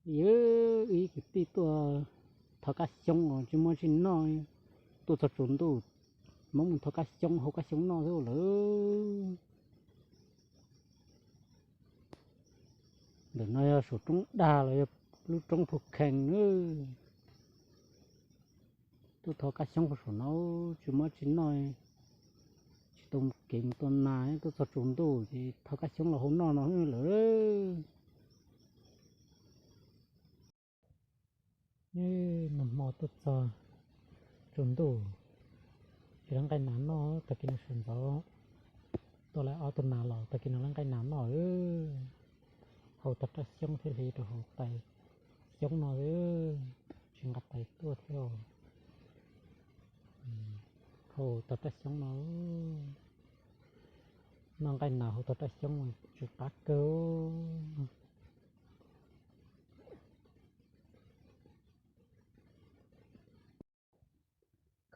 Yog ib kwv tij tuaj thov kab xyoob os, tsis muaj tsis noj, tuaj txog tsaus ntuj, muab mus thov kab xyoob hau kab xyoob noj xwb lawm. Ntawm no yog saum roob dag los yog lub roob phu khees na. Tuaj thov kab xyoob hauv saum no, tsis muaj tsis noj, tsis tau kev mus tua nas, tuaj txog tsaus ntuj ces thov kab xyoob los hau noj no lawm. Nag hmo tuaj txog tsaus ntuj, tsis lawv nqaij nas noj, tag kis no sawv ntxov tuaj lawv ob tug nas los, tag kis no lawv nqaij nas noj. Hau tog raj xyoob thiaj li rau hauv tais xyoob no, tsis nqa tais tuaj thiab. Hau tog raj xyoob no, noj nqaij nas hau tog raj xyoob tsw qab kawg.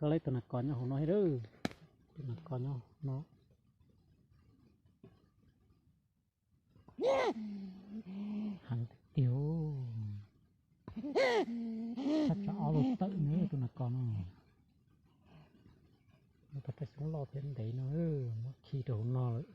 Khawb laib tus nas kos nyob hauv no thiab, tus nas kos nyob no. Heev tiag tiag, tshaj tsam ob lub tawm na tus nas kos no. Muab tog raj xyoob loj thiab ntev no, muab khi rau hauv no lawm.